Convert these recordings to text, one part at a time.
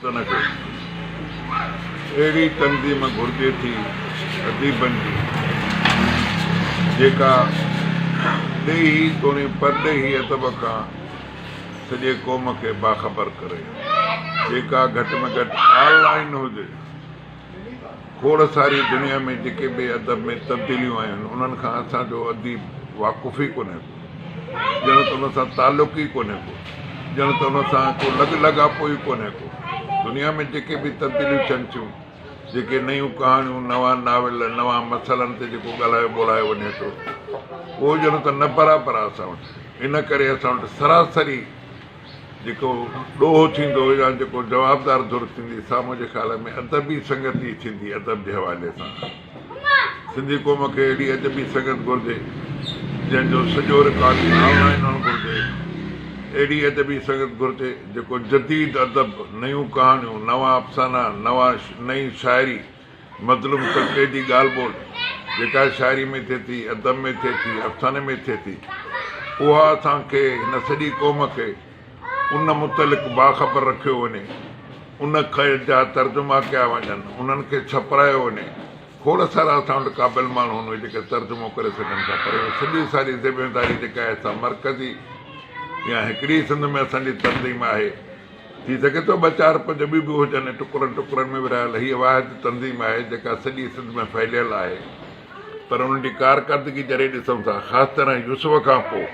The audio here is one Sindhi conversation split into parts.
تنھن کي اھڙي تنظيم گھرجي ٿي اديبن جي، جيڪا ڏيھي توڻي پرڏيھي ادب کان سڄي قوم کي باخبر ڪري، جيڪا گھٽ ۾ گھٽ آن لائين ھجي. کوڙ ساري دنيا ۾ جيڪي به ادب ۾ تبديليون آيون آھن، انھن کان اسان جو اديب واقف ئي ڪونھي ڪو. ڄڻ ته ان سان تعلق ئي ڪونهي ڪو، ڄڻ ته ان سان ڪو لڳ لاڳاپو ئي ڪونهي ڪو. دنيا ۾ جيڪي به تبديليون ٿين ٿيون، جيڪي نيون ڪهاڻيون، نوان ناول، نوان مسئلن تي جيڪو ڳالهايو ٻولهايو وڃي ٿو، اهو ڄڻ ته نه برابر آهي اسان وٽ. ان ڪري اسان وٽ سراسري جيڪو ڏوهه ٿيندو يا جيڪو جوابدار ڌر ٿيندي، سا منهنجي خيال ۾ ادبي سنگت ئي ٿيندي، ادب جي حوالي سان. سنڌي قوم کي اهڙي ادبي سنگت گهرجي، جنهن جو سڄو رڪارڊ آن لائين هئڻ گهرجي. اهڙي ادبي سنگت گهرجي، جيڪو جديد ادب، نيون ڪهاڻيون، نوان افسانا، نوان نئين شاعري، مظلوم طبقي جي ڳالهه ٻولهه، جيڪا شاعري ۾ ٿئي ٿي، ادب ۾ ٿئي ٿي، افساني ۾ ٿئي ٿي، اها اسان کي، هن سڄي قوم کي ان متعلق باخبر رکيو وڃي. ان جا ترجما ڪيا وڃن، انهن کي ڇپرايو وڃي. کوڙ سارا اسان وٽ قابل ماڻهو آهن، اهي جيڪي ترجمو ڪري سگهن ٿا، پر اهو سڄي ساري ذميواري جيڪا آهي سا مرڪزي يا هڪڙي ئي سنڌ ۾ اسان جي تنظيم آهي. ٿي سگهي ٿو ٻه چار پنج ٻيون به هجن ۽ ٽڪرن ٽڪرن ۾ ورهايل. هيء واحد تنظيم آهي جيڪا سڄي سنڌ ۾ ڦهليل آهي، پر انهن جي ڪارڪردگي جڏهن ڏسون ٿا، خاص طرح يوسف کان پوء،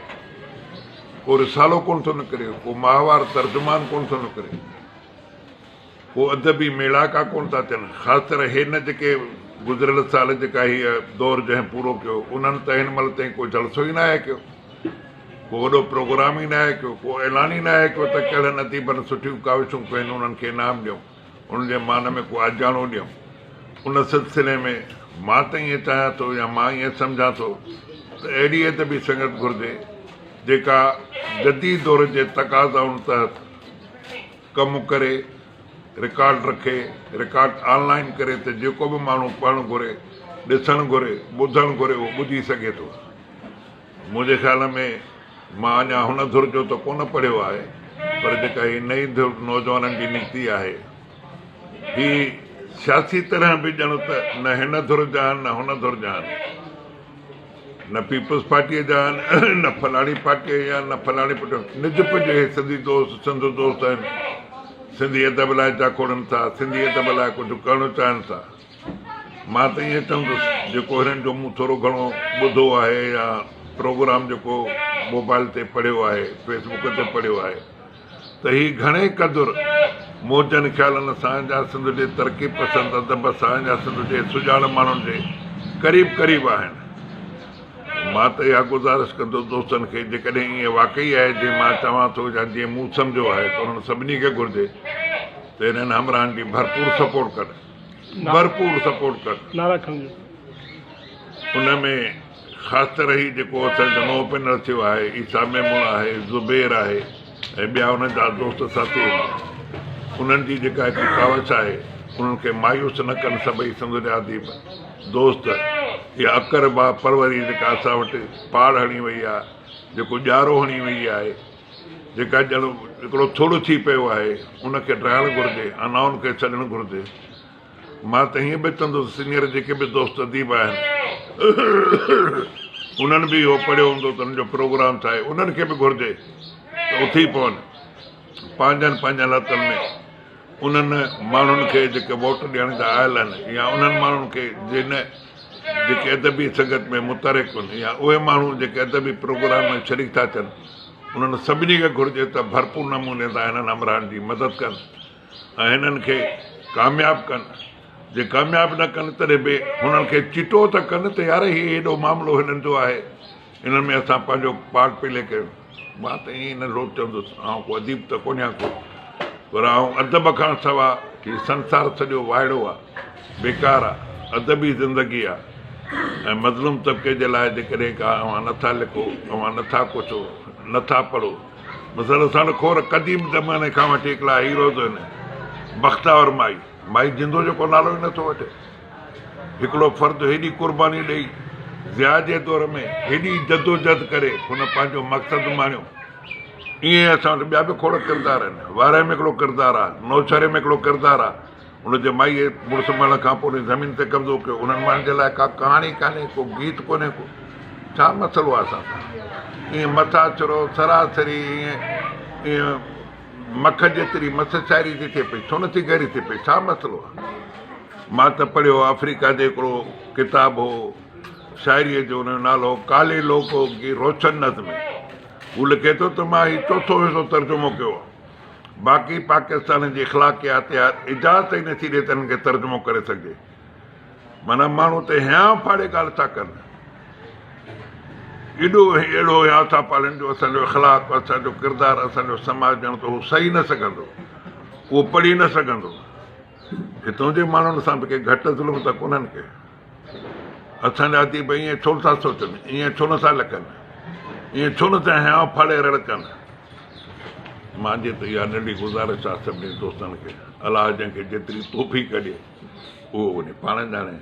ڪو رسالو ڪونه ٿو نڪري، ڪو ماهوار ترجمان ڪونه ٿو نڪري. ڪو ادبي ميڙاڪا ڪونه ٿا ٿين. خاص طرح هن جيڪي گذريل سال جيڪا هيء دور جنهن پورو ڪيو، انهن ته هن مهل تائين ڪو جلسو ئي ناهي ڪيو، ڪو وڏو پروگرام ئي ناهي ڪيو، ڪو اعلان ئي ناهي ڪيو ته ڪهڙن اديبن سٺيون ڪاوشون ڪيون آهن، انهن کي انعام ڏيون، انهن جي مان ۾ ڪو آجياڻو ڏيون. ان سلسلي ۾ مان ته ائين چاهيان ٿو يا مان ائين سمجهان ٿو ته اهڙي ادبي سنگت گهرجي، جيڪا جديد دور جي تقاضائن تحت ڪم ڪري، رڪارڊ رکي، رڪارڊ آن لائين ڪري ته جيڪو به ماڻهو پڙهڻ گهري، ڏسڻ گهري، ٻڌڻ گهري اهو ٻڌي سگهي ٿو. منهنجي خيال ۾ مان اڃا هن ڌر جو ته ڪونه پڙهيو آهي پر جيڪا هي نئين ڌر نوجوانن جي نڪتي آهي هي سياسي طرح به ڄڻ ته نه هن ڌر جا آهن نه هن ڌر جا آهن. نه پيپلز پارٽيء جا آهن، نه فلاڻي پارٽيء جا آهن، نه فلاڻي پارٽيء جا. نج پج اهي سنڌي دوست، سنڌ دوست آهن. سنڌي ادب لاء جاکوڙن ٿا، سنڌي ادب لاء ڪجهه ڪرڻ چاهين ٿا. مان ته ائين چوندس، جيڪو هنن جو مون ٿورو گهڻو ٻڌو آهي يا پروگرام جيڪو موبائل تي پڙهيو آهي، فيس بڪ تي پڙهيو آهي، ته هي گهڻي قدر منهنجن خيالن سان يا سنڌ جي ترقي پسند ادب سان يا سنڌ جي سڄاڻ ماڻهن جي قريب قريب آهن. مان ته اها گذارش ڪندس دوستن کي جيڪڏهن ائين واقعي آهي جيئن مان چوان ٿو يا جيئن مون سمجهيو آهي ته انهن سڀني کي گهرجي ته انهن همراهن جي ڀرپور سپورٽ ڪن. ڀرپور سپورٽ ڪن. نعرا کڻجو. ان ۾ خاص طرح هي جيڪو اسان جو نئون پينل ٿيو آهي، عيسيٰ ميمڻ آهي، زبير آهي ۽ ٻيا انهن جا دوست ساٿي آهن، انهن جي جيڪا هڪ ڪاوش آهي، انهن کي مايوس نه ڪن سڀئي سنڌ جا اديب دوست. اها اقربا پروري جيڪا اسان وٽ پاڙ هڻي وئي آهي، جيڪو ڄارو هڻي وئي آهي، جيڪا ڄڻ هڪڙو ٿڙ ٿي پيو آهي، ان کي ڊاهڻ گهرجي، انائن کي ڇڏڻ گهرجي. مان ته هيئن به چوندس سينيئر جيڪي به دوست اديب آهن انهن به اهو پڙهيو هوندو ته انهن جو پروگرام ڇا آهي انهن کي به گهرجي ته اٿي پون پنهنجن پنهنجن هٿن ۾ انهن ماڻهن کي جيڪي ووٽ ڏيڻ جا آيل آهن يا انهن ماڻهن کي جن جيڪي ادبي سنگت ۾ متحرڪ آهن يا اهي ماڻهو جيڪي ادبي پروگرام ۾ شريڪ ٿا ٿين انهن سڀني کي گهرجي ته ڀرپور نموني سان هنن همراهن جي مدد ڪن ۽ هنن کي ڪامياب ڪن، جي ڪامياب نه ڪن تڏهن به هنن کي چٽو ته ڪن ته يار هي هيڏو معاملو هنن جو آهي، انهن ۾ اسان پنهنجو پارٽ پلي ڪيون. مان ته ائين ئي ننڍڙو چوندس، آئون ڪو اديب ته ڪونهيان ڪو، پر آئون ادب کان سوا هي سنسار سڄو وائڙو آ، بيڪار آ، ادب ئي زندگي آ ۽ مظلوم طبقي جي لاء جيڪڏهن ڪا اوهان نٿا لکو، اوهان نٿا ڪڇو، نٿا پڙهو، مثلا اسان وٽ کوڙ قديم زماني کان وٺي هڪڙا هيروز آهن، بختاور مائي، مائي جندو جو ڪو نالو ئي نٿو وٺي. هڪڙو فرد هيڏي قرباني ڏئي، ضياء جي دور ۾ هيڏي جدوجھد ڪري هن پنهنجو مقصد ماڻيو. ائين اسان وٽ ٻيا به کوڙ ڪردار آهن. وارهه ۾ هڪڙو ڪردار آهي، نوشهري ۾ هڪڙو ڪردار آهي. ان جي مائيء مڙس مرڻ کان پوء ان زمين تي قبضو ڪيو. انهن ماڻهن جي لاء ڪا ڪهاڻي ڪانهي، ڪو گيت ڪونهي ڪو. ڇا مسئلو آهي اسان سان؟ ائين مٿاڇرو، سراسري ائين ائين مک جيتري مس شاعري ٿي ٿئي پئي، ڇو نٿي گهري ٿئي پئي؟ ڇا مسئلو آهي؟ مان ته پڙهيو آفريڪا جو هڪڙو ڪتاب هو شاعريء جو، ان جو نالو هو ڪالي لوڪو ڪي روشن نظمين. هو لکي ٿو ته مان هي چوٿون حصو ترجمو ڪيو آهي. باقي پاڪستان جي اخلاقيات يا اجازت ئي نٿي ڏئي ته انهن کي ترجمو ڪري سگهجي. معنيٰ ماڻهو ته هيانء ڦاڙي ڳالهه ٿا ڪن. ايڏو اهڙو هيانء ٿا پالين جو اسان جو اخلاق، اسان جو ڪردار، اسان جو سماج ڄڻ ته هو سهي نه سگهندو. اهو پڙهي نه سگهندو. هتون جي ماڻهن سان به ڪي گهٽ ظلم ته ڪونهن ڪي. اسان جا اديب ائين ڇو نٿا سوچن، ائين ڇو نٿا لکن، ائين ڇو نٿا هيانء ڦاڙي رڙ ڪن. مانجي ته اها ننڍي گذارش آهي سڀني دوستن کي، الله جنهن کي جيتري توفيق ڏي اهو وڃي پاڻ ڄاڻي.